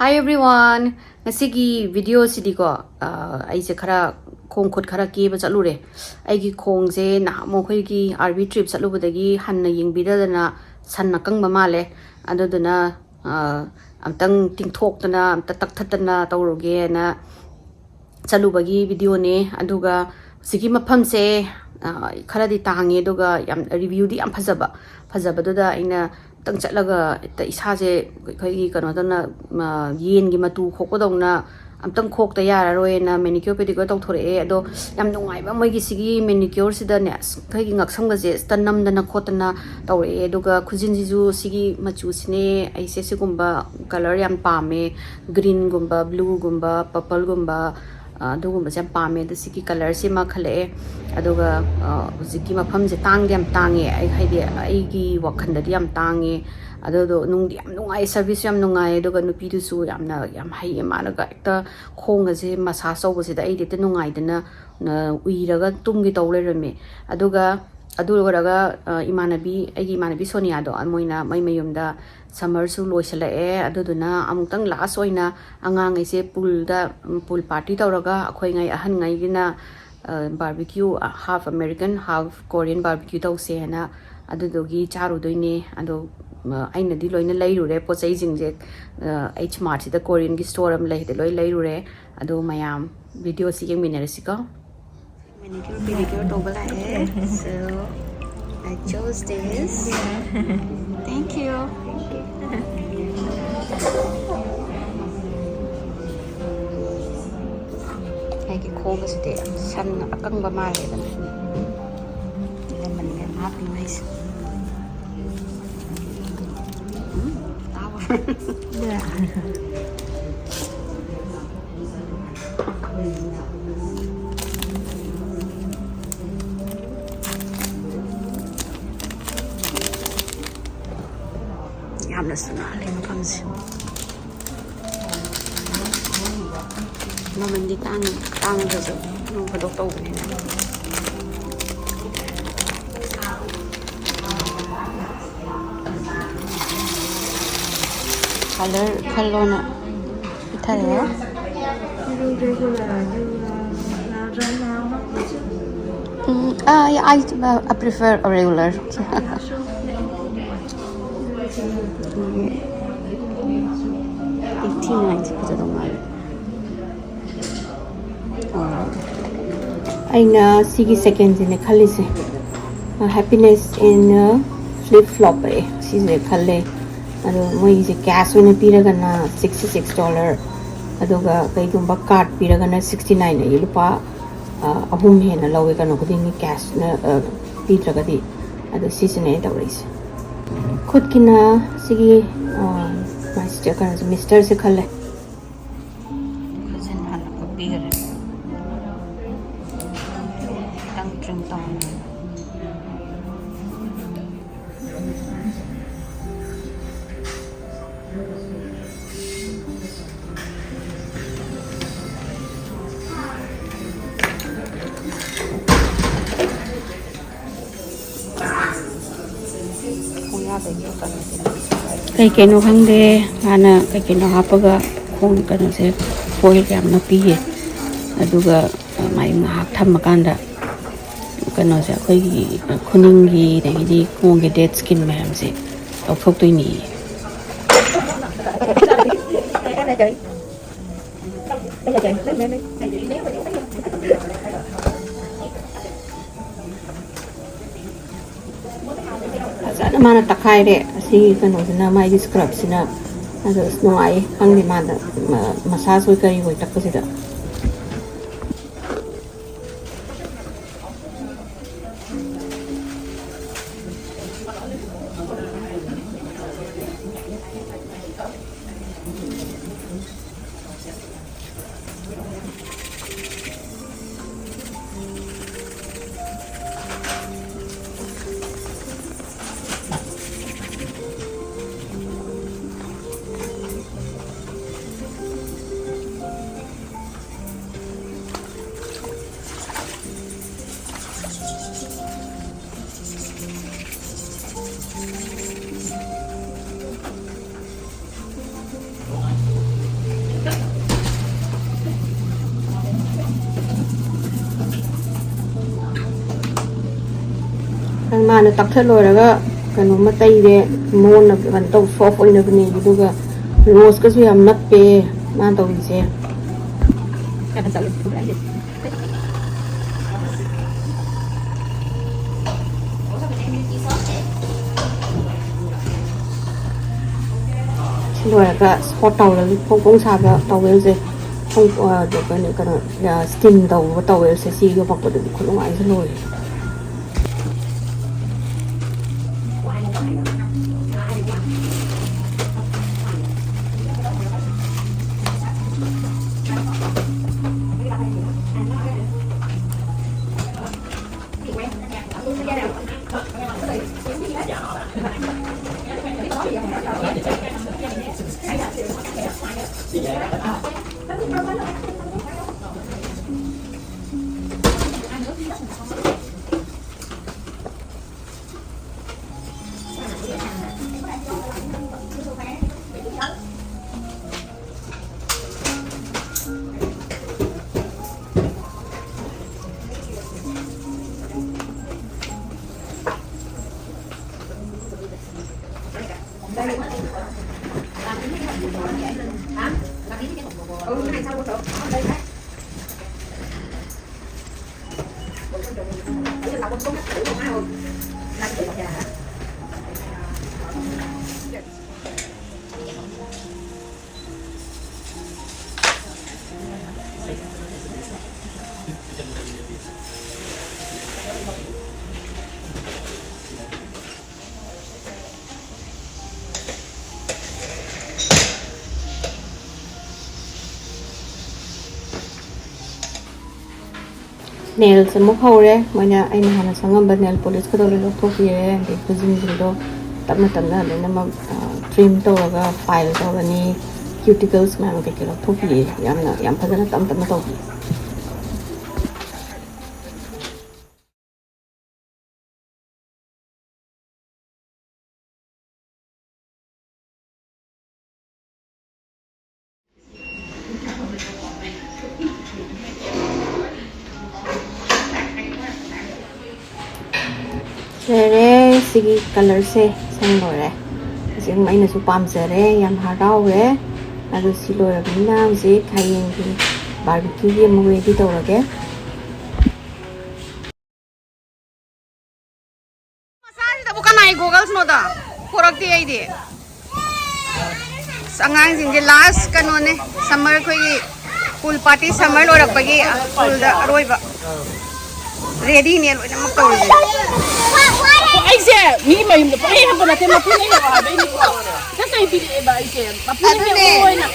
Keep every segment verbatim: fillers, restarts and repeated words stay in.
Hi everyone! ꯉꯁꯤꯒꯤ ꯚꯤꯗꯤꯑꯣꯁꯤꯗꯤꯀꯣ, ꯑ, ꯑꯩꯁꯦ ꯈꯔ ꯈꯣꯡ ꯈꯨꯠ ꯈꯔ ꯀꯦꯕ ꯆꯠꯂꯨꯔꯦ꯫ ꯑꯩꯒꯤ ꯈꯣꯡꯁꯦ ꯅꯍꯥꯟꯃꯨꯛ ꯑꯩꯈꯣꯏꯒꯤ ꯑꯥꯔ ꯕꯤ ꯇ꯭ꯔꯤꯞ ꯆꯠꯂꯨꯕꯗꯒꯤ ꯍꯟꯅ ꯌꯦꯡꯕꯤꯗꯗꯅ ꯁꯟ ꯑꯀꯪꯕ ꯃꯥꯜꯂꯦ꯫ ꯑꯗꯨꯗꯨꯅ, ꯑ, ꯑꯝꯇꯪ ꯇꯤꯡꯊꯣꯛꯇꯅ, ꯑꯝꯇ ꯇꯛꯊꯠꯇꯅ ꯇꯧꯔꯨꯒꯦꯅ ꯆꯠꯂꯨꯕꯒꯤ ꯚꯤꯗꯤꯑꯣꯅꯦ꯫ ꯑꯗꯨꯒ ꯍꯧꯖꯤꯛꯀꯤ ꯃꯐꯝꯁꯦ, ꯑ, ꯈꯔꯗꯤ ꯇꯥꯡꯉꯦ, ꯑꯗꯨꯒ ꯌꯥꯝ, ꯔꯤꯚ꯭ꯌꯨꯗꯤ ꯌꯥꯝ ꯐꯖꯕ꯫ ꯐꯖꯕꯗꯨꯗ ꯑꯩꯅ ꯑꯝꯇꯪ ꯆꯠꯂꯒ ꯍꯦꯛꯇ ꯏꯁꯥꯁꯦ ꯑꯩꯈꯣꯏꯒꯤ ꯀꯩꯅꯣ ꯇꯧꯅ, ꯃ, ꯌꯦꯟꯒꯤ ꯃꯇꯨ ꯈꯣꯛꯄꯗꯧꯅ ꯑꯝꯇꯪ ꯈꯣꯛꯇ ꯌꯥꯔꯔꯣꯏꯅ manicure pedicure ꯇꯧꯊꯣꯔꯛꯑꯦ꯫ ꯑꯗꯣ ꯌꯥꯝ ꯅꯨꯡꯉꯥꯏꯕ, ꯃꯣꯏꯒꯤ ꯁꯤꯒꯤ manicure ꯁꯤꯗꯅꯦ, ꯑꯁ, ꯑꯩꯈꯣꯏꯒꯤ ꯉꯛꯁꯝꯒꯁꯦ ꯍꯦꯛꯇ ꯅꯝꯗꯅ ꯈꯣꯠꯇꯅ ꯇꯧꯔꯛꯑꯦ꯫ ꯑꯗꯨꯒ ꯈꯨꯖꯤꯟꯁꯤꯁꯨ ꯁꯤꯒꯤ ꯃꯆꯨꯁꯤꯅꯦ, ꯑꯩꯁꯦ ꯁꯤꯒꯨꯝꯕ colour ꯌꯥꯝ ꯄꯥꯝꯃꯦ, green ꯒꯨꯝꯕ, blue ꯒꯨꯝꯕ, purple ꯒꯨꯝꯕ, ꯑ, ꯑꯗꯨꯒꯨꯝꯕꯁꯦ ꯌꯥꯝ ꯄꯥꯝꯃꯦ꯫ ꯑꯗꯣ ꯁꯤꯒꯤ colour ꯁꯤꯃ ꯈꯜꯂꯛꯑꯦ꯫ ꯑꯗꯨꯒ, ꯑ, ꯍꯧꯖꯤꯛꯀꯤ ꯃꯐꯝꯁꯦ ꯇꯥꯡꯗꯤ ꯌꯥꯝ ꯇꯥꯡꯉꯦ, ꯑꯩ, ꯍꯥꯏꯗꯤ, ꯑꯩꯒꯤ ꯋꯥꯈꯜꯗꯗꯤ ꯌꯥꯝ ꯇꯥꯡꯉꯦ꯫ ꯑꯗꯨꯗꯣ ꯅꯨꯡꯗꯤ ꯌꯥꯝ ꯅꯨꯡꯉꯥꯏ, service ꯁꯨ ꯌꯥꯝ ꯅꯨꯡꯉꯥꯏ, ꯑꯗꯨꯒ ꯅꯨꯄꯤꯗꯨꯁꯨ ꯌꯥꯝꯅ ꯌꯥꯝ ꯍꯩꯌꯦ꯫ ꯃꯥꯅꯒ ꯍꯦꯛꯇ ꯈꯣꯡꯒꯁꯦ massage ꯇꯧꯕꯁꯤꯗ ꯑꯩꯗꯤ ꯍꯦꯛꯇ ꯅꯨꯡꯉꯥꯏꯗꯅ, ꯑ, ꯎꯏꯔꯒ ꯇꯨꯝꯒꯦ ꯇꯧ ꯂꯩꯔꯝꯃꯦ꯫ ꯑꯗꯨꯒ ꯑꯗꯨ ꯂꯣꯏꯔꯒ, ꯑ, ꯏꯃꯥꯟꯅꯕꯤ, ꯑꯩꯒꯤ ꯏꯃꯥꯟꯅꯕꯤ ꯁꯣꯅꯤꯌꯥꯗꯣ, ꯃꯣꯏꯅ ꯃꯣꯏ ꯃꯌꯨꯝꯗ summer ꯁꯨ ꯂꯣꯏꯁꯤꯜꯂꯛꯑꯦ꯫ ꯑꯗꯨꯗꯨꯅ ꯑꯃꯨꯛꯇꯪ last ꯑꯣꯏꯅ ꯑꯉꯥꯡꯈꯩꯁꯦ pool ꯗ, ꯎꯝ, pool party ꯇꯧꯔꯒ ꯑꯩꯈꯣꯏꯉꯩ ꯑꯍꯟꯉꯩꯒꯤꯅ, ꯑ, barbecue, ꯑ, half American, half Korean barbecue ꯇꯧꯁꯦꯅ ꯑꯗꯨꯗꯨꯒꯤ ꯆꯥꯔꯨꯗꯣꯏꯅꯦ꯫ ꯑꯗꯣ, ꯑ, ꯑꯩꯅꯗꯤ ꯂꯣꯏꯅ ꯂꯩꯔꯨꯔꯦ ꯄꯣꯠ ꯆꯩꯁꯤꯡꯁꯦ꯫ ꯑ, H Mart ꯁꯤꯗ Korean ꯒꯤ store ꯑꯃ ꯂꯩ, ꯁꯤꯗ ꯂꯣꯏ ꯂꯩꯔꯨꯔꯦ꯫ ꯑꯗꯣ ꯃꯌꯥꯝ ꯚꯤꯗꯤꯑꯣꯁꯤ ꯌꯦꯡꯃꯤꯟꯅꯔꯁꯤꯀꯣ꯫ Manicure pedicure ꯇꯧꯕ ꯂꯥꯛꯑꯦ꯫ So, I chose this. Thank you. ꯑꯩꯒꯤ ꯈꯣꯡ ꯑꯁꯤꯗꯤ ꯁꯟ ꯑꯀꯪꯕ ꯃꯥꯜꯂꯦꯗꯅ꯫ Lemon ꯌꯥꯝ ꯍꯥꯞꯄꯤ ꯃꯩꯁꯦ꯫ ꯎꯝ, ꯇꯥꯕ꯭ꯔꯥ? ꯌꯥꯝꯅꯁꯨ ꯅꯥꯜꯂꯦ ꯃꯐꯝꯁꯦ꯫ ꯃꯃꯟꯗꯤ ꯇꯥꯡ-, ꯇꯥꯡꯉꯒꯁꯨ ꯅꯣꯡ ꯐꯥꯗꯣꯛ ꯇꯧꯕꯅꯤꯅ꯫ Color ꯈꯜꯂꯣꯅ ꯄꯤꯊꯔꯛꯑꯦ꯫ Regular ꯑꯗꯨꯒ round round ꯑꯃ ꯎꯝ, ꯑꯥ, yeah, I, uh, I prefer a regular. Eighty nine ꯁꯤ ꯐꯖꯗꯧ ꯃꯥꯜꯂꯦ꯫ ꯑꯩꯅ ꯁꯤꯒꯤ ꯁꯦꯀꯦꯟꯁꯤꯅꯦ ꯈꯜꯂꯤꯁꯦ, Happiness in Flip Flop ꯑꯦ, ꯁꯤꯁꯦ ꯈꯜꯂꯦ꯫ ꯑꯗꯣ ꯃꯣꯏꯒꯤꯁꯦ ꯀꯦꯁ ꯑꯣꯏꯅ ꯄꯤꯔꯒꯅ sixty six dollar, ꯑꯗꯨꯒ ꯀꯩꯒꯨꯝꯕ ꯀꯥꯔꯠ ꯄꯤꯔꯒꯅ sixty nine ꯑꯩ ꯂꯨꯄꯥ, ꯑ, ꯑꯍꯨꯝ ꯍꯦꯟꯅ ꯂꯧꯋꯦ ꯀꯩꯅꯣ ꯈꯨꯗꯤꯡꯒꯤ, ꯀꯦꯁꯅ, ꯑ, ꯄꯤꯗ꯭ꯔꯒꯗꯤ꯫ ꯑꯗꯣ ꯁꯤꯁꯤꯅꯦ ꯑꯩ ꯇꯧꯔꯛꯏꯁꯦ꯫ ꯈꯨꯠꯀꯤꯅ ꯁꯤꯒꯤ, ꯑ, ꯃꯥꯏꯁꯤꯗ ꯀꯩꯅꯣꯁꯦ, ꯃꯤꯁꯇꯔꯁꯦ ꯈꯜꯂꯦ꯫ ꯈꯨꯖꯤꯟ ꯍꯥꯟꯅ ꯀꯨꯞꯄꯤꯈ꯭ꯔꯦ꯫ ꯈꯤꯇꯪ ꯇ꯭ꯔꯤꯝ ꯇꯧꯍꯟꯒꯦ꯫ ꯀꯩ ꯀꯩꯅꯣ ꯈꯪꯗꯦ, ꯃꯥꯅ ꯀꯩ ꯀꯩꯅꯣ ꯍꯥꯞꯄꯒ ꯈꯣꯡ ꯀꯩꯅꯣꯁꯦ, ꯐꯣꯏꯜ ꯌꯥꯝ ꯅꯞꯄꯤꯌꯦ꯫ ꯑꯗꯨꯒ ꯃꯥꯏ ꯉꯥꯏꯍꯥꯛ ꯊꯝꯃꯀꯥꯟꯗ ꯀꯩꯅꯣꯁꯦ, ꯑꯩꯈꯣꯏꯒꯤ ꯈꯨꯅꯤꯡꯒꯤ, ꯑꯗꯒꯤꯗꯤ ꯈꯣꯡꯒꯤ ꯗꯦꯠ ꯁ꯭ꯀꯤꯟ ꯃꯌꯥꯝꯁꯦ ꯂꯧꯊꯣꯛꯇꯣꯏꯅꯤ꯫ ꯐꯖꯅ ꯃꯥꯅ ꯇꯛꯈꯥꯏꯔꯦ ꯑꯁꯤꯒꯤ ꯀꯩꯅꯣꯁꯤꯅ, ꯃꯥꯒꯤ ꯁ꯭ꯀ꯭ꯔꯕꯁꯤꯅ꯫ ꯑꯗꯣ ꯑꯁ ꯅꯨꯡꯉꯥꯏꯌꯦ, ꯈꯪꯗꯦ ꯃꯥꯗ ꯃ-, ꯃꯁꯥꯁ ꯑꯣꯏ ꯀꯔꯤ ꯑꯣꯏ ꯇꯛꯄꯁꯤꯗ꯫ ꯃꯥꯅ ꯇꯛꯊꯠ ꯂꯣꯏꯔꯒ ꯀꯩꯅꯣꯝꯃ ꯇꯩꯔꯦ꯫ ꯃꯉꯣꯟꯗ ꯀꯩꯅꯣ ꯇꯧ, ꯁꯣꯐ ꯑꯣꯏꯅꯕꯅꯦ꯫ ꯑꯗꯨꯒ ꯔꯣꯁꯀꯁꯨ ꯌꯥꯝ ꯅꯞꯄꯦ ꯃꯥꯅ ꯇꯧꯔꯤꯁꯦ꯫ ꯁꯤ ꯂꯣꯏꯔꯒ ꯁꯣꯠ ꯇꯧꯔꯒ ꯐꯣꯡ ꯐꯣꯡ ꯁꯥꯕ ꯇꯋꯦꯜꯁꯦ, ꯐꯣꯡ-, ꯑ, ꯀꯩꯅꯣ, ꯀꯩꯅꯣ, ꯑ, ꯁ꯭ꯇꯤꯝ ꯇꯧꯕ ꯇꯋꯦꯜꯁꯦ, ꯁꯤ ꯌꯣꯝꯃꯛꯄꯗꯗꯤ ꯈꯨꯅꯨꯡꯉꯥꯏꯁꯦ ꯂꯣꯏꯔꯦ꯫ ꯅꯦꯜꯁ ꯑꯃꯨꯛ ꯍꯧꯔꯦ꯫ ꯃꯣꯏꯅ ꯑꯩꯅ ꯍꯥꯟꯅ ꯁꯪꯉꯝꯕ ꯅꯦꯜ ꯄꯣꯂꯤꯁꯀꯗꯣ ꯂꯣꯏ ꯂꯧꯊꯣꯛꯄꯤꯔꯦ꯫ ꯑꯗꯩ ꯈꯨꯖꯤꯟꯁꯤꯡꯗꯣ ꯇꯞꯅ ꯇꯞꯅ ꯂꯣꯏꯅꯃꯛ, ꯑ, ꯇ꯭ꯔꯤꯝ ꯇꯧꯔꯒ ꯐꯥꯏꯜ ꯇꯧꯔꯅꯤ꯫ ꯀ꯭ꯌꯨꯇꯤꯀꯜꯁ ꯃꯌꯥꯝ ꯀꯩꯀꯩ ꯂꯧꯊꯣꯛꯄꯤꯔꯦ꯫ ꯌꯥꯝꯅ, ꯌꯥꯝ ꯐꯖꯅ ꯇꯞꯅ ꯇꯞꯅ ꯇꯧꯕꯤ꯫ ꯁꯦ, ꯁꯤꯒꯤ ꯀꯂꯔꯁꯦ ꯁꯪ ꯂꯣꯏꯔꯦ꯫ ꯍꯧꯖꯤꯛ ꯑꯩꯅꯁꯨ ꯄꯥꯝꯖꯔꯦ, ꯌꯥꯝ ꯍꯔꯥꯎꯔꯦ꯫ ꯑꯗꯨ ꯁꯤ ꯂꯣꯏꯔꯕꯅꯤꯅ ꯍꯧꯖꯤꯛ ꯍꯌꯦꯡꯒꯤ ꯕꯥꯔꯕꯤꯀ꯭ꯌꯨꯒꯤ ꯑꯃꯨꯛ ꯔꯦꯗꯤ ꯇꯧꯔꯒꯦ꯫ ꯃꯆꯥꯁꯤꯗꯕꯨ ꯀꯅꯥꯏ ꯒꯣꯒꯜꯁꯅꯣꯗ? ꯄꯣꯔꯛꯇꯦ ꯑꯩꯗꯤ꯫ ꯑꯁ, ꯑꯉꯥꯡꯁꯤꯡꯁꯦ ꯂꯥꯁ ꯀꯩꯅꯣꯅꯦ, ꯁꯝꯃꯔ ꯑꯩꯈꯣꯏꯒꯤ ꯄꯨꯜ ꯄꯥꯔꯇꯤ, ꯁꯝꯃꯔ ꯂꯣꯏꯔꯛꯄꯒꯤ ꯄꯨꯜꯗ ꯑꯔꯣꯏꯕ꯫ ꯔꯦꯗꯤꯅꯦ ꯂꯣꯏꯅꯃꯛ ꯇꯧꯔꯤꯁꯦ꯫ ꯑꯩꯁꯦ ꯃꯤ ꯃꯌꯨꯝꯗ ꯄꯪꯍꯦꯛ ꯍꯦꯛꯄ ꯅꯠꯇꯦ, ꯃꯄꯨꯅ ꯍꯦꯛꯑꯣ ꯍꯥꯏꯕꯩꯅꯤꯀꯣ꯫ ꯅꯠꯇ꯭ꯔꯗꯤ ꯄꯤꯔꯛꯑꯦꯕ ꯑꯩꯁꯦ꯫ ꯃꯄꯨꯅ ꯑꯗꯨꯅꯦ꯫ ꯍꯦꯛꯄ ꯑꯣꯏꯅ꯫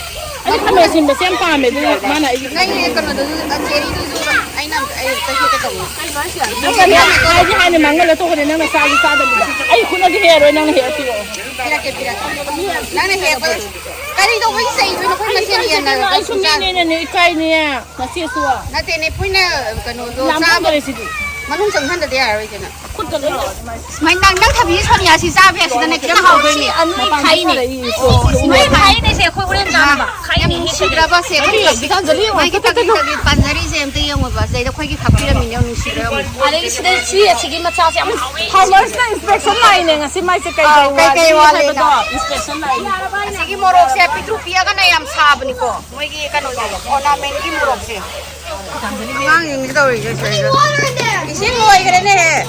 ꯑꯩ ꯈꯥꯃꯦꯟ ꯑꯁꯤꯟꯕꯁꯦ ꯌꯥꯝ ꯄꯥꯝꯃꯦ, ꯑꯗꯨꯅ ꯃꯥꯅ ꯑꯩꯒꯤ ꯅꯪꯒꯤ ꯀꯩꯅꯣꯗꯨꯁꯨ, ꯆꯦꯔꯤꯗꯨꯁꯨ ꯑꯩꯅ ꯑꯝꯇ, ꯑꯩ ꯑꯝꯇ ꯍꯦꯛꯀꯦ ꯇꯧꯕꯅꯤ꯫ ꯅꯪꯅ ꯍꯥꯏꯗꯤ ꯍꯥꯟꯅ ꯃꯥꯡꯍꯜꯂ ꯇꯣꯛꯈ꯭ꯔꯦ, ꯅꯪꯅ ꯆꯥꯁꯨ ꯆꯥꯗꯕꯤꯗ꯫ ꯑꯩ ꯈꯨꯠꯅꯗꯤ ꯍꯦꯛꯑꯔꯣꯏ, ꯅꯪꯅ ꯍꯦꯛꯑ ꯄꯤꯔꯛꯑꯣ꯫ ꯄꯤꯔꯛꯀꯦ, ꯄꯤꯔꯛꯀꯦ꯫ ꯅꯪꯅ ꯍꯦꯛꯄꯗ ꯀꯔꯤ ꯇꯧꯕꯒꯤ ꯆꯩꯗꯣꯏꯅꯣ? ꯑꯩꯈꯣꯏ ꯃꯁꯦꯟ ꯌꯦꯟꯅꯔꯒ ꯑꯩꯁꯨ ꯁꯨꯡꯆꯥ-, ꯃꯤꯅꯦꯅꯅꯦ, ꯏꯀꯥꯏꯅꯦ꯫ ꯅꯆꯦꯁꯨ꯫ ꯅꯠꯇꯦꯅꯦ, ꯑꯩꯈꯣꯏꯅ ꯀꯩꯅꯣꯗꯣ ꯌꯥꯝ ꯆꯥꯕ ꯐꯪꯗꯔꯦ ꯁꯤꯗꯤ꯫ ꯃꯅꯨꯡ ꯆꯪꯍꯟꯗꯗꯤ ꯌꯥꯔꯔꯣꯏ ꯀꯩꯅꯣ꯫ ꯈꯨꯠꯇ ꯂꯣꯏ ꯂꯥꯎꯔꯦ ꯃꯥꯏꯁꯦ꯫ ꯁꯨꯃꯥꯏꯅ ꯅꯪ, ꯅꯪ ꯊꯕꯤ ꯁꯣꯅꯤꯌꯥ ꯁꯤ ꯆꯥꯕ ꯌꯥꯏ, ꯁꯤꯗꯅꯦ ꯈꯤꯇꯪ ꯍꯥꯎꯗꯣꯏꯅꯦ꯫ ꯃꯄꯥꯟꯗ ꯅꯣꯏ ꯈꯥꯏꯅꯦ꯫ ꯊꯥꯔꯛꯏ꯫ ꯑꯣ, ꯅꯣꯏ ꯈꯥꯏꯅꯦ ꯁꯦ, ꯑꯩꯈꯣꯏ ꯍꯣꯔꯦꯟ ꯆꯥꯅꯕ꯫ ꯌꯥꯝ ꯈꯥꯏꯅꯦ, ꯍꯦꯛꯇ ꯅꯨꯡꯁꯤꯈ꯭ꯔꯕ ꯁꯦ, ꯀꯔꯤ? ꯃꯥꯒꯤ ꯊꯕꯤ ꯄꯥꯟꯖꯔꯤ ꯄꯥꯟꯖꯔꯤꯁꯦ ꯑꯝꯇ ꯌꯦꯡꯉꯣꯕ꯫ ꯁꯤꯗꯩꯗ ꯑꯩꯈꯣꯏꯒꯤ ꯈꯥꯛꯄꯤꯔꯝꯃꯤꯅꯦ, ꯌꯥꯝ ꯅꯨꯡꯁꯤꯈ꯭ꯔꯦ ꯌꯦꯡꯉꯣ꯫ ꯑꯗꯒꯤ ꯁꯤꯗ ꯁꯤ ꯑꯁꯤꯒꯤ ꯃꯆꯥꯁꯦ ꯌꯥꯝ ꯐꯥꯔꯃꯔꯁꯅ ꯏꯟꯁꯄꯦꯛꯁꯟ ꯂꯥꯛꯏꯅꯦ ꯉꯁꯤ, ꯃꯥꯏꯁꯦ ꯀꯩ ꯑꯥꯎ, ꯀꯩ ꯀꯩ ꯋꯥꯠꯂꯤ ꯋꯥꯠꯂꯤꯅꯣ? ꯍꯥꯏꯕꯗꯣ ꯏꯟꯁꯄꯦꯛꯁꯟ ꯂꯥꯛꯏꯅꯦ꯫ ꯑꯁꯤꯒꯤ ꯃꯣꯔꯣꯛꯁꯦ ꯄꯤꯛꯇ꯭ꯔꯨ ꯄꯤꯛꯑꯒꯅ ꯌꯥꯝ ꯁꯥꯕꯅꯤꯀꯣ, ꯃꯣꯏꯒꯤ ꯀꯩꯅꯣꯁꯦ, ꯑꯣꯔꯅꯥꯃꯦꯟꯒꯤ ꯃꯣꯔꯣꯛꯁꯦ꯫ ꯑꯉꯥꯡꯁꯤꯡꯁꯦ ꯇꯧꯔꯤꯁꯦ ꯁꯤꯗꯩꯗ꯫ ꯏꯁꯤꯡ ꯂꯣꯏꯈ꯭ꯔꯦꯅꯦꯍꯦ꯫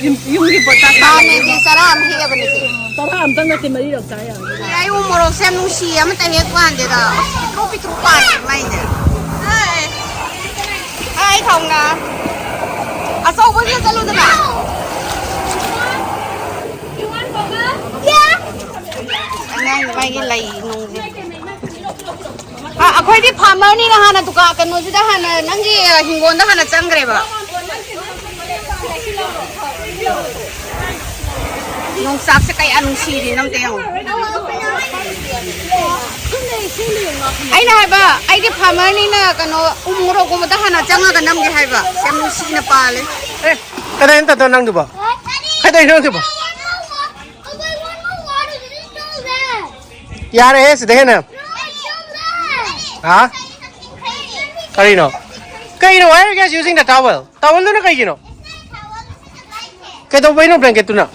ꯌꯨꯝ-, ꯌꯨꯝꯒꯤ ꯄꯣꯠꯆꯥꯛ ꯃꯥꯅꯦ, ꯁꯤ ꯆꯔꯥ ꯑꯃ ꯍꯦꯛꯑꯕꯅꯦ ꯁꯤ꯫ ꯆꯔꯥ ꯑꯝꯇꯪ ꯅꯠꯇꯦ, ꯃꯔꯤꯔꯛ ꯆꯥ ꯌꯥꯔꯅꯤ꯫ ꯌꯥꯏ, ꯎ ꯃꯣꯔꯣꯛꯁꯦ ꯌꯥꯝ ꯅꯨꯡꯁꯤꯌꯦ, ꯑꯃꯇ ꯍꯦꯛ ꯄꯥꯟꯗꯦꯗ꯫ ꯑꯁ, ꯄꯤꯛꯇ꯭ꯔꯨ ꯄꯤꯛꯇ꯭ꯔꯨ ꯄꯥꯜꯂꯦ ꯃꯥꯏꯁꯦ꯫ ꯍꯥꯏ꯫ ꯍꯥꯏ, ꯊꯣꯡꯅ꯫ ꯑꯆꯧꯕꯗꯨꯗ ꯆꯠꯂꯨꯗꯅ꯫ ꯑꯉꯥꯡ ꯃꯥꯒꯤ ꯂꯩ ꯅꯨꯡꯁꯦ꯫ ꯑ, ꯑꯩꯈꯣꯏꯗꯤ ꯐꯥꯔꯃꯔꯅꯤꯅ ꯍꯥꯟꯅ ꯗꯨꯀꯥꯟ, ꯀꯩꯅꯣꯁꯤꯗ ꯍꯥꯟꯅ, ꯅꯪꯒꯤ, ꯑ, ꯍꯤꯡꯒꯣꯜꯗ ꯍꯥꯟꯅ ꯆꯪꯈ꯭ꯔꯦꯕ꯫ ꯌꯣꯡꯆꯥꯛꯁꯦ ꯀꯌꯥ ꯅꯨꯡꯁꯤꯔꯤꯅꯣ ꯑꯝꯇ ꯌꯦꯡꯉꯣ꯫ ꯑꯩꯅ ꯍꯥꯏꯕ, ꯑꯩꯗꯤ ꯐꯥꯔꯃꯔꯅꯤꯅ ꯀꯩꯅꯣ, ꯎ ꯃꯣꯔꯣꯛꯀꯨꯝꯕꯗ ꯍꯥꯟꯅ ꯆꯪꯉꯒ ꯅꯝꯒꯦ ꯍꯥꯏꯕ꯫ ꯌꯥꯝ ꯅꯨꯡꯁꯤꯅ ꯄꯥꯜꯂꯦ꯫ ꯑꯦ, ꯀꯗꯥꯏꯅ ꯇꯠꯇꯣ ꯅꯪꯗꯨꯕꯣ? ꯀꯗꯥꯏꯅꯣ ꯅꯪꯗꯨꯕꯣ? ꯌꯥꯔꯦꯍꯦ, ꯁꯤꯗ ꯍꯦꯟꯅ꯫ ꯍꯥ? ꯀꯔꯤꯅꯣ? ꯀꯩꯅꯣ? Why are you guys using the towel? Towelꯗꯨꯅ ꯀꯩꯒꯤꯅꯣ? ꯀꯩꯗꯧꯕꯩꯅꯣ blanketꯇꯨꯅ?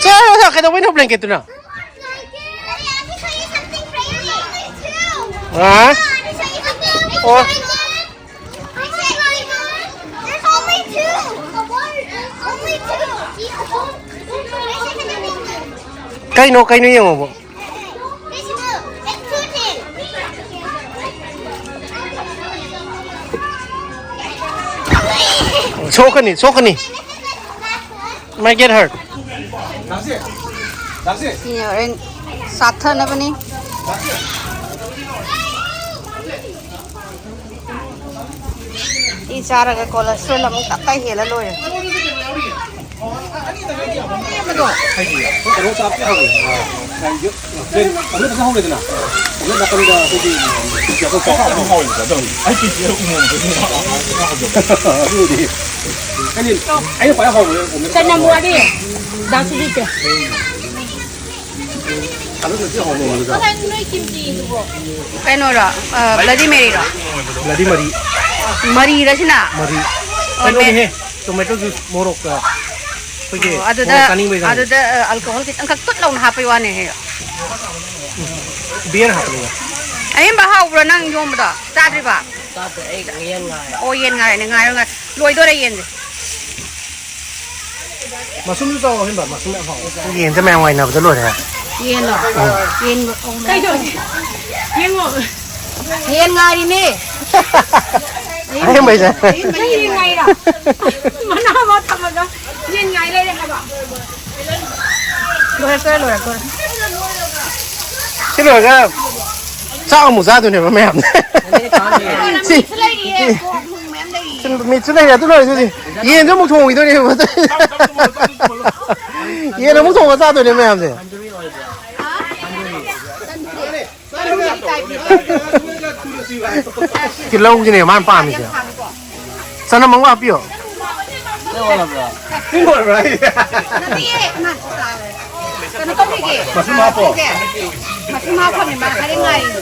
ꯆꯠꯂꯣꯗ, ꯀꯩꯗꯧꯕꯩꯅꯣ blanketꯇꯨꯅ? ꯍꯥ? ꯑꯣ꯫ ꯀꯩꯅꯣ, ꯀꯩꯅꯣ ꯌꯦꯡꯉꯣꯕ꯫ ꯁꯣꯛꯀꯅꯤ, ꯁꯣꯛꯀꯅꯤ꯫ Might get hurt. ꯁꯤꯅ ꯍꯣꯔꯦꯟ ꯆꯥꯊꯅꯕꯅꯤ꯫ ꯁꯤ ꯆꯥꯔꯒ cholesterol ꯑꯃꯨꯛ ꯇꯞꯇꯥꯏ ꯍꯦꯜꯂ ꯂꯣꯏꯔꯦ꯫ ꯀꯩꯅꯣ ꯆꯥꯕꯁꯨ ꯍꯥꯎꯋꯦ꯫ ꯑꯃꯅ ꯐꯖꯅ ꯍꯧꯔꯦꯗꯅ, ꯑꯃꯅ ꯅꯥꯀꯟꯗ ꯑꯩꯈꯣꯏꯒꯤ ꯆꯥꯛꯈꯨꯝ ꯆꯥꯎꯕ ꯑꯃ ꯍꯥꯎꯋꯦꯕꯀꯣ, ꯑꯗꯨꯕꯨꯗꯤ꯫ ꯑꯗꯨꯕꯨꯗꯤ꯫ ꯑꯩꯗꯤ, ꯑꯩꯅ ꯈ꯭ꯋꯥꯏ ꯍꯥꯎꯕꯁꯦ ꯑꯣꯝꯂꯦꯠ ꯆꯅꯝ ꯋꯥꯠꯂꯤ꯫ ꯗꯥ ꯁꯨꯖꯤꯠꯇꯤ꯫ ꯀꯩꯅꯣꯔꯣ? ꯑ, Bloody Maryꯔꯣ? Bloody Mary꯫ ꯃꯔꯤꯔ ꯁꯤꯅ? ꯃꯔꯤ꯫ ꯑꯣ, ꯀꯩꯅꯣꯅꯦꯍꯦ, tomato juice, ꯃꯣꯔꯣꯛꯀ ꯑꯩꯈꯣꯏꯒꯤ ꯑꯣ, ꯑꯗꯨꯗ, ꯃꯣꯔꯣꯛ ꯆꯥꯅꯤꯡꯕꯩ ꯆꯥꯡ꯫ ꯑꯗꯨꯗ, ꯑ, alcohol ꯈꯤꯇꯪꯈꯛ ꯇꯨꯠ ꯂꯥꯎꯅ ꯍꯥꯞꯄꯩ ꯋꯥꯅꯦꯍꯦ꯫ Beer ꯍꯥꯞꯄꯅꯤꯗ꯫ ꯑꯍꯦꯟꯕ ꯍꯥꯎꯕ꯭ꯔꯣ ꯅꯪ ꯌꯣꯟꯕꯗꯣ? ꯆꯥꯗ꯭ꯔꯤꯕ? ꯆꯥꯗ꯭ꯔꯤ, ꯑꯩ ꯌꯦꯟ ꯉꯥꯏ꯫ ꯑꯣ, ꯌꯦꯟ ꯉꯥꯏꯔꯦꯅꯦ, ꯉꯥꯏꯔꯣ, ꯉꯥꯏꯔꯣ꯫ ꯂꯣꯏꯗꯣꯔꯦ ꯌꯦꯟꯁꯦ꯫ ꯃꯁꯔꯨꯝꯁꯨ ꯆꯥꯎ, ꯑꯍꯦꯟꯕ, ꯃꯁꯔꯨꯝ ꯌꯥꯝ ꯍꯥꯎꯋꯦ꯫ ꯌꯦꯟꯁꯦ ꯃꯌꯥꯝ ꯉꯥꯏꯅꯕꯗ ꯂꯣꯏꯔꯦ꯫ ꯌꯦꯟꯂꯣ? ꯎꯝ꯫ ꯌꯦꯟ ꯉꯧ-, ꯀꯩꯗꯧꯔꯒꯦ? ꯌꯦꯟ ꯉꯧ-, ꯌꯦꯟ ꯉꯥꯏꯔꯤꯅꯦ꯫ ꯑꯍꯦꯟꯕꯩꯁꯦ꯫ ꯅꯪ ꯌꯦꯟ ꯉꯥꯏꯔꯣ? ꯃꯅꯥ ꯑꯃ ꯊꯝꯃꯒ ꯌꯦꯟ ꯉꯥꯏ ꯂꯩꯔꯦ ꯍꯥꯏꯕ꯫ ꯂꯣꯏꯔꯛꯇꯣꯔꯦ, ꯂꯣꯏꯔꯛꯇꯣꯔꯦ꯫ ꯁꯤ ꯂꯣꯏꯔꯒ ꯆꯥꯛ ꯑꯃꯨꯛ ꯆꯥꯗꯣꯏꯅꯦꯕ ꯃꯌꯥꯝ꯫ ꯁꯤ, ꯃꯤꯠꯁꯨ ꯂꯩꯔꯤꯌꯦ, ꯄꯣꯛ ꯅꯨꯡ ꯃꯌꯥꯝ ꯂꯩꯔꯤꯌꯦ꯫ ꯁꯤ ꯃꯤꯠꯁꯨ ꯂꯩꯔꯤ, ꯑꯗꯨ ꯂꯣꯏꯔꯁꯨ ꯁꯤ ꯌꯦꯟꯁꯨ ꯑꯃꯨꯛ ꯊꯣꯡꯈꯤꯗꯣꯏꯅꯦꯕ꯫ ꯌꯦꯟ ꯑꯃꯨꯛ ꯊꯣꯡꯉ ꯆꯥꯗꯣꯏꯅꯦ ꯃꯌꯥꯝꯁꯦ꯫ ꯇꯤꯜꯍꯧꯁꯤꯅꯦ ꯃꯥꯅ ꯄꯥꯝꯃꯤꯁꯦ꯫ ꯆꯅꯝ ꯑꯃꯒ ꯍꯥꯞꯄꯤꯌꯣ꯫ ꯀꯩꯅꯣ ꯇꯧꯕꯤꯒꯦ꯫ ꯃꯁꯔꯨꯝ ꯍꯥꯞꯄꯣ꯫ ꯃꯁꯔꯨꯝ ꯍꯥꯞꯄꯅꯦ, ꯃꯥ ꯉꯁꯥꯏꯗꯩ ꯉꯥꯏꯔꯤꯅꯦ꯫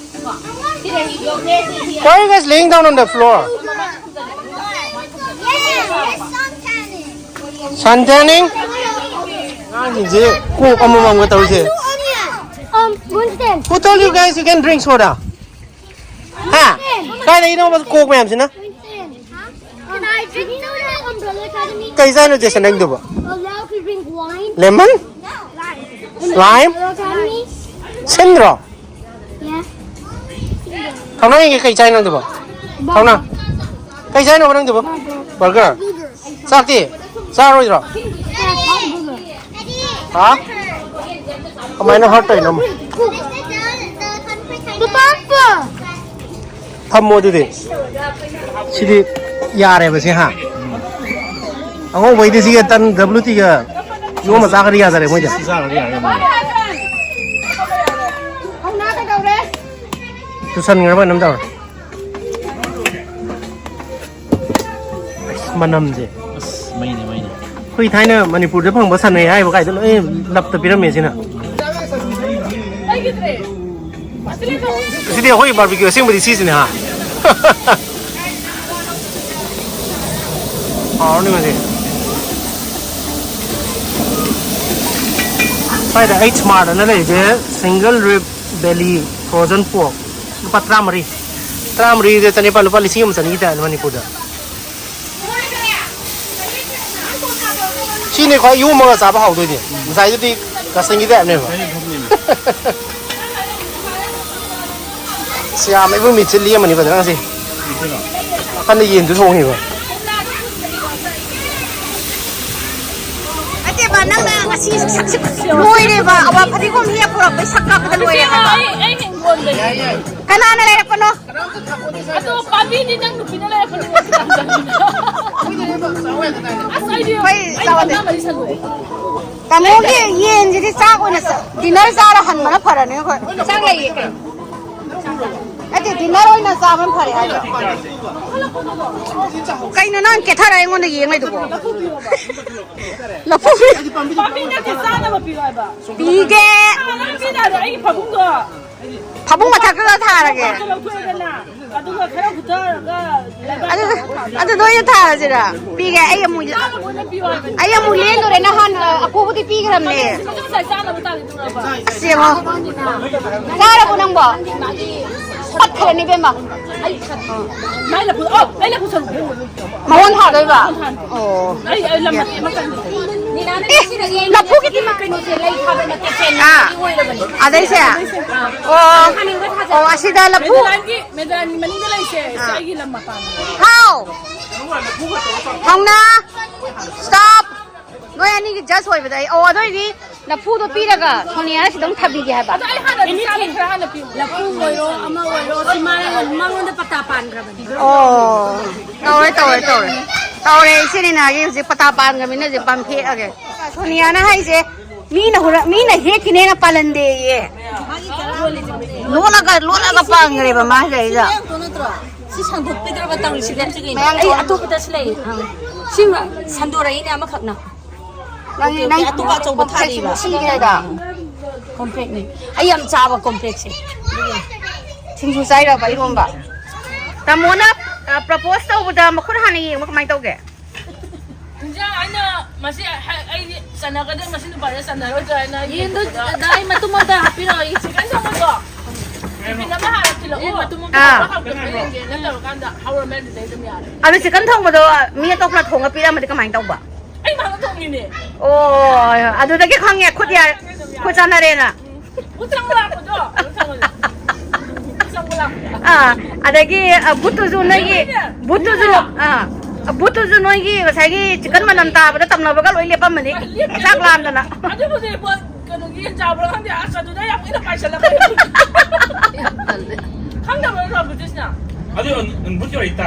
Why are you guys laying down on the floor? Sun tanning? ꯑꯉꯥꯡꯁꯤꯡꯁꯦ ꯀꯣꯛ ꯑꯃꯃꯝꯒ ꯇꯧꯔꯤꯁꯦ꯫ Um, Winston. Who told you guys you can drink soda? ꯍꯥ? ꯀꯥꯏꯗꯒꯤꯅꯣ ꯀꯣꯛ ꯃꯌꯥꯝꯁꯤꯅ? Winston. Guys, you know that Umbrella Academy? ꯀꯩ ꯆꯥꯏꯅꯣ Jason ꯅꯪꯗꯨꯕꯣ? Well, now if you drink wine, lemon? Lime? Umbrella Academy? Syndrome? Yeah. ꯊꯧꯅꯥ ꯌꯦꯡꯒꯦ, ꯀꯩ ꯆꯥꯏꯅꯣ ꯅꯪꯗꯨꯕꯣ? ꯊꯧꯅꯥ, ꯀꯩ ꯆꯥꯏꯅꯣꯕ ꯅꯪꯗꯨꯕꯣ? ꯕꯔꯒꯔ? ꯆꯥꯛꯇꯤ ꯆꯥꯔꯣꯏꯗ꯭ꯔꯣ? ꯍꯥ? ꯀꯃꯥꯏꯅ ꯍꯔꯠ ꯇꯧꯔꯤꯅꯣ? ꯊꯝꯃꯣ ꯑꯗꯨꯗꯤ꯫ ꯁꯤꯗꯤ ꯌꯥꯔꯦꯕ ꯁꯤ, ꯍꯥ? ꯑꯉꯧꯕꯩꯗꯤ ꯁꯤꯒ ꯇꯟ ꯗꯕ꯭ꯂꯨ ꯇꯤꯒ ꯌꯣꯝꯃ ꯆꯥꯒꯗꯤ ꯌꯥꯖꯔꯦ ꯃꯣꯏꯗꯤ꯫ ꯁꯤ ꯆꯥꯒꯗꯤ ꯌꯥꯔꯦ ꯃꯣꯏꯗꯤ꯫ ꯇꯨꯁꯟꯈ꯭ꯔꯕ ꯀꯩꯅꯣꯝ ꯇꯧꯔꯦ꯫ ꯑꯁ, ꯃꯅꯝꯁꯦ꯫ ꯑꯁ, ꯃꯩꯅꯦ, ꯃꯩꯅꯦ꯫ ꯑꯩꯈꯣꯏ ꯊꯥꯏꯅ ꯃꯅꯤꯄꯨꯔꯗ ꯐꯪꯕ ꯁꯟꯅꯩ ꯍꯥꯏꯕ ꯀꯥꯏꯗꯣ ꯂꯣꯏ ꯂꯞꯇ ꯄꯤꯔꯝꯃꯦ ꯁꯤꯅ꯫ ꯁꯤꯗꯤ ꯑꯩꯈꯣꯏ ꯕꯥꯔꯕꯤꯀ꯭ꯌꯨ ꯑꯁꯦꯡꯕꯗꯤ ꯁꯤꯁꯤꯅꯦ, ꯍꯥ? ꯍꯥꯎꯔꯅꯤ ꯃꯁꯤ꯫ ꯁ꯭ꯋꯥꯏꯗ ꯑꯩꯠꯁ ꯃꯥꯔꯠ ꯑꯅ ꯂꯩꯔꯤꯁꯦ, single rib belly frozen pork꯫ ꯂꯨꯄꯥ ꯇꯔꯥꯃꯔꯤ꯫ ꯇꯔꯥꯃꯔꯤꯗ ꯆꯅꯤꯄꯥꯟ, ꯂꯨꯄꯥ ꯂꯤꯁꯤꯡ ꯑꯃ ꯆꯅꯤꯒꯤ ꯇꯥꯏꯞꯅꯤ ꯃꯅꯤꯄꯨꯔꯗ꯫ ꯁꯤꯅꯦ ꯈ꯭ꯋꯥꯏ ꯌꯣꯝꯃꯒ ꯆꯥꯕ ꯍꯥꯎꯗꯣꯏꯅꯦ꯫ ꯉꯁꯥꯏꯗꯨꯗꯤ ꯀꯁꯇꯤꯡꯒꯤ ꯇꯥꯏꯞꯅꯦꯕ꯫ ꯁꯤ ꯌꯥꯝ ꯏꯕꯨꯡ ꯃꯤꯠꯁꯦ ꯂꯦꯝꯃꯅꯤ ꯐꯖꯅ ꯉꯁꯤ꯫ ꯅꯥꯀꯟꯗ ꯌꯦꯟꯁꯨ ꯊꯣꯡꯉꯤꯕ꯫ ꯅꯠꯇꯦꯕ, ꯅꯪꯅ ꯉꯁꯤ ꯁꯛꯁꯤ ꯂꯣꯏꯔꯦꯕ꯫ ꯑꯋꯥ ꯐꯗꯤꯒꯣꯝ ꯍꯦꯛ ꯄꯨꯔꯛꯄꯩ ꯁꯛ ꯀꯥꯛꯄꯗ ꯂꯣꯏꯔꯦ ꯍꯥꯏꯕ꯫ ꯑꯩ, ꯑꯩ ꯍꯤꯡꯒꯣꯜꯗꯒꯤ꯫ ꯀꯅꯥꯅ ꯂꯩꯔꯛꯄꯅꯣ? ꯑꯗꯣ ꯄꯥꯝꯕꯤꯗꯤ ꯅꯪ ꯅꯨꯄꯤꯅ ꯂꯩꯔꯛꯄꯅꯤꯅ ꯁꯤ ꯄꯥꯝꯖꯕꯅꯤꯅ꯫ ꯑꯁ, ꯑꯩꯗꯤ ꯑꯩꯈꯣꯏ ꯑꯩ ꯆꯥꯎꯗꯦ꯫ ꯄꯥꯝꯖꯕ ꯂꯩꯁꯜꯂꯣ꯫ ꯇꯥꯃꯣꯒꯤ ꯌꯦꯟꯁꯤꯗꯤ ꯆꯥꯛ ꯑꯣꯏꯅ ꯆꯥ-, ꯗꯤꯅꯔ ꯆꯥꯔ ꯍꯟꯕꯅ ꯐꯔꯅꯤ ꯑꯩꯈꯣꯏ꯫ ꯆꯥꯛ ꯂꯩꯌꯦ ꯀꯩꯅꯣ꯫ ꯅꯠꯇꯦ, ꯗꯤꯅꯔ ꯑꯣꯏꯅ ꯆꯥꯕꯅ ꯐꯔꯦ ꯍꯥꯏꯕ꯫ ꯀꯩꯅꯣ ꯅꯪ ꯀꯦꯊꯔ ꯑꯩꯉꯣꯟꯗ ꯌꯦꯡ ꯂꯩꯗꯨꯕꯣ? ꯂꯐꯨ ꯄꯤ-, ꯄꯥꯝꯕꯤ ꯅꯠꯇꯦ, ꯆꯥꯅꯕ ꯄꯤꯌꯨ ꯍꯥꯏꯕ꯫ ꯄꯤꯒꯦ꯫ ꯅꯪ ꯄꯤꯗꯥꯏꯗ ꯑꯩꯒꯤ ꯐꯃꯨꯡꯗꯣ꯫ ꯐꯃꯨꯡ ꯃꯊꯛꯇꯨꯗ ꯊꯥꯔꯒꯦ꯫ ꯂꯧꯊꯣꯛꯑꯦꯗꯅ, ꯑꯗꯨꯒ ꯈꯔ ꯍꯨꯠꯊꯔꯒ ꯂꯩꯕꯥꯛ ꯑꯗꯨ, ꯑꯗꯨꯗ ꯑꯣꯏꯅ ꯊꯥꯔꯁꯤꯔꯥ? ꯄꯤꯒꯦ, ꯑꯩ ꯑꯃꯨꯛ, ꯆꯥꯅꯕ ꯑꯣꯏꯅ ꯄꯤꯌꯨ ꯍꯥꯏꯕꯅꯤ꯫ ꯑꯩ ꯑꯃꯨꯛ ꯂꯦꯡꯗꯣꯔꯦ꯫ ꯅꯍꯥꯟ, ꯑ, ꯑꯄꯨꯕꯗꯤ ꯄꯤꯈ꯭ꯔꯕꯅꯦ꯫ ꯁꯤꯁꯨ ꯉꯁꯥꯏ ꯆꯥꯅꯕ ꯇꯥꯔꯦ ꯑꯗꯨꯒ꯫ ꯑꯁ, ꯌꯦꯡꯉꯣ꯫ ꯆꯥꯔꯕꯣ ꯅꯪꯕꯣ? ꯄꯠꯈ꯭ꯔꯅꯤ, ꯏꯕꯦꯝꯃ꯫ ꯑꯩ ꯈꯪꯉꯦ꯫ ꯃꯥꯏ ꯂꯐꯨ, ꯑꯣ, ꯑꯩ ꯂꯐꯨ ꯁꯔꯨꯛ ꯃꯉꯣꯟ ꯊꯥꯗꯣꯏꯕ? ꯃꯉꯣꯟ ꯊꯥꯗꯣꯏꯕ꯫ ꯑꯣ꯫ ꯑꯩ, ꯑꯩ ꯂꯝ ꯃꯇꯦꯛ ꯑꯃ ꯆꯪꯉꯦ꯫ ꯑꯦ, ꯂꯐꯨꯒꯤꯗꯤ ꯃꯥ ꯀꯩꯅꯣꯁꯦ, ꯂꯩ ꯊꯥꯕ ꯃꯇꯦꯛꯁꯦ ꯑꯥ꯫ ꯂꯝꯕꯤ ꯑꯣꯏꯔꯕꯅꯦ꯫ ꯑꯗꯩꯁꯦ? ꯑꯥ꯫ ꯑꯣ꯫ ꯊꯥꯅꯤꯡꯕ ꯊꯥꯖ-, ꯑꯣ, ꯑꯁꯤꯗ ꯂꯐꯨ꯫ ꯃꯦꯗꯥꯟꯒꯤ, ꯃꯦꯗꯥꯟꯒꯤ ꯃꯅꯤꯡꯗ ꯂꯩꯁꯦ, ꯁꯤ ꯑꯥ꯫ ꯑꯩꯒꯤ ꯂꯝ ꯃꯄꯥꯟ꯫ ꯍꯥꯎ꯫ ꯍꯧꯅ꯫ Stop꯫ ꯅꯣꯏ ꯑꯅꯤꯒꯤ judge ꯑꯣꯏꯕꯗ ꯑꯩ, ꯑꯣ, ꯑꯗꯨ ꯑꯣꯏꯗꯤ ꯂꯐꯨꯗꯣ ꯄꯤꯔꯒ ꯁꯣꯅꯤꯌꯥꯅ ꯁꯤꯗꯪ ꯊꯥꯕꯤꯒꯦ ꯍꯥꯏꯕ꯫ ꯑꯗꯣ ꯑꯩ ꯍꯥꯟꯅ ꯆꯥꯕ ꯈꯔ ꯍꯥꯟꯅ ꯄꯤꯌꯨ꯫ ꯂꯐꯨ ꯑꯣꯏꯔꯣ, ꯑꯃ ꯑꯣꯏꯔꯣ, ꯁꯤ ꯃꯥꯅ ꯃꯉꯣꯟꯗ ꯄꯇꯥ ꯄꯥꯟꯈ꯭ꯔꯕꯅꯤ꯫ ꯑꯣ, ꯇꯧꯔꯦ, ꯇꯧꯔꯦ, ꯇꯧꯔꯦ꯫ ꯇꯧꯔꯦ, ꯏꯆꯦ ꯅꯤꯅꯥꯒꯤ ꯍꯧꯖꯤꯛ ꯄꯇꯥ ꯄꯥꯟꯈ꯭ꯔꯕꯅꯤꯅ ꯍꯧꯖꯤꯛ ꯄꯥꯝ ꯍꯦꯛꯑꯒꯦ꯫ ꯁꯣꯅꯤꯌꯥꯅ ꯍꯥꯏꯁꯦ, ꯃꯤꯅ ꯍꯨꯔ-, ꯃꯤꯅ ꯍꯦꯛꯈꯤꯅꯦꯅ ꯄꯥꯜꯍꯟꯗꯦꯌꯦ꯫ ꯂꯣꯠꯂꯒ, ꯂꯣꯠꯂꯒ ꯄꯥꯟꯈ꯭ꯔꯦꯕ ꯃꯥ ꯁꯤꯗꯩꯗ꯫ ꯁꯤ ꯁꯟꯗꯣꯛꯄꯤꯗ꯭ꯔꯕ ꯇꯧꯔꯤꯁꯤꯗꯤ꯫ ꯃꯌꯥꯝ ꯑꯩ ꯇꯣꯟ-, ꯑꯇꯣꯞꯄꯗꯁꯨ ꯂꯩ꯫ ꯑꯥ꯫ ꯁꯤ ꯁꯟꯗꯣꯔꯛꯏꯅꯦ ꯑꯃꯈꯛꯅ꯫ ꯅꯪ, ꯅꯪ ꯑꯇꯣꯞꯄ ꯑꯆꯧꯕ complex ꯊꯥꯔꯤꯕ꯫ ꯁꯤꯒꯤꯅꯦꯗ꯫ Complex ꯅꯦ꯫ ꯑꯩ ꯌꯥꯝ ꯆꯥꯕ complex ꯁꯦ꯫ ꯁꯤꯡꯖꯨ ꯆꯥꯏꯔꯕ ꯏꯔꯣꯝꯕ? ꯇꯥꯃꯣꯅ, ꯑ, propose ꯇꯧꯕꯗ ꯃꯈꯨꯠ ꯍꯥꯟꯅ ꯌꯦꯡꯕ ꯀꯃꯥꯏꯅ ꯇꯧꯒꯦ? ꯏꯟꯖꯥꯡ ꯑꯩꯅ ꯃꯁꯤ ꯍꯥꯏ-, ꯑꯩꯗꯤ ꯆꯟꯅꯒꯗ꯭ꯔꯥ, ꯃꯁꯤ ꯅꯨꯄꯥꯁꯦ ꯆꯟꯅꯔꯣꯏꯗ꯭ꯔꯥ ꯍꯥꯏꯅ ꯌꯦꯟꯗꯣ, ꯌꯦꯡꯕꯗꯨꯗ ꯑꯗꯥ ꯑꯩ ꯃꯇꯨꯝ ꯑꯝꯇ ꯍꯥꯞꯄꯤꯔꯛꯑꯣ, ꯑꯩ chicken ꯊꯣꯡꯕꯗꯣ꯫ Tiffin ꯑꯃ ꯍꯥꯟꯅ ꯊꯤꯜꯂꯛꯑꯣ꯫ ꯌꯦꯟ ꯃꯇꯨꯝ ꯑꯝꯇ ꯑꯥ꯫ ꯍꯥꯞꯄ ꯍꯥꯎꯇꯕ꯭ꯔꯥ ꯌꯦꯡꯒꯦꯅ ꯇꯧꯔꯀꯥꯟꯗ ꯍꯥꯎꯔꯝꯃꯦ ꯑꯗꯨꯗꯩ ꯑꯗꯨꯝ ꯌꯥꯔꯦ꯫ ꯑꯗꯨ chicken ꯊꯣꯡꯕꯗꯣ ꯃꯤ ꯑꯇꯣꯞꯄꯅ ꯊꯣꯡꯉ ꯄꯤꯔꯛꯑꯝꯃꯗꯤ ꯀꯃꯥꯏꯅ ꯇꯧꯕ? ꯑꯩ ꯃꯥꯅ ꯊꯣꯡꯉꯤꯅꯦ꯫ ꯑꯣ, ꯑꯗꯨꯗꯒꯤ ꯈꯪꯉꯦ ꯈꯨꯠ ꯌꯥ-, ꯈꯨꯠ ꯆꯥꯟꯅꯔꯦꯅ꯫ ꯎꯆꯪ ꯂꯥꯛꯄꯗꯣ, ꯎꯆꯪ ꯂꯥꯛꯄꯗꯣ꯫ ꯎꯆꯪ ꯂꯥꯛꯄꯗꯣ꯫ ꯑꯥ, ꯑꯗꯒꯤ, ꯑ, ꯕꯨꯠꯇꯨꯁꯨ ꯅꯣꯏꯒꯤ, ꯑꯗꯨꯒꯤꯅꯦ, ꯕꯨꯠꯇꯨꯁꯨ, ꯑꯥ, ꯕꯨꯠꯇꯨꯁꯨ ꯅꯣꯏꯒꯤ ꯉꯁꯥꯏꯒꯤ chicken ꯃꯅꯝ ꯇꯥꯕꯗ ꯇꯝꯅꯕꯒ ꯂꯣꯏ ꯂꯦꯞꯄꯝꯃꯅꯤ꯫ ꯂꯦꯞꯄꯦ, ꯆꯥꯛ ꯂꯦꯞꯄꯦ꯫ ꯂꯥꯝꯗꯅ꯫ ꯑꯗꯨꯕꯨꯗꯤ ꯃꯣꯏ ꯀꯩꯅꯣꯒꯤ ꯌꯦꯟ ꯆꯥꯕ꯭ꯔꯥ ꯈꯪꯗꯦ, ꯑꯁ, ꯑꯗꯨꯗ ꯌꯥꯝ ꯀꯨꯏꯅ ꯄꯥꯏꯁꯜꯂꯛꯈ꯭ꯔꯦ꯫ ꯌꯥꯝ ꯇꯜꯂꯦ꯫ ꯈꯪꯗꯕ꯭ꯔꯣ, ꯕ꯭ꯔꯤꯇꯤꯁꯅ? ꯑꯗꯨ ꯕꯨꯠꯀꯤ ꯋꯥꯔꯤ ꯇꯥ-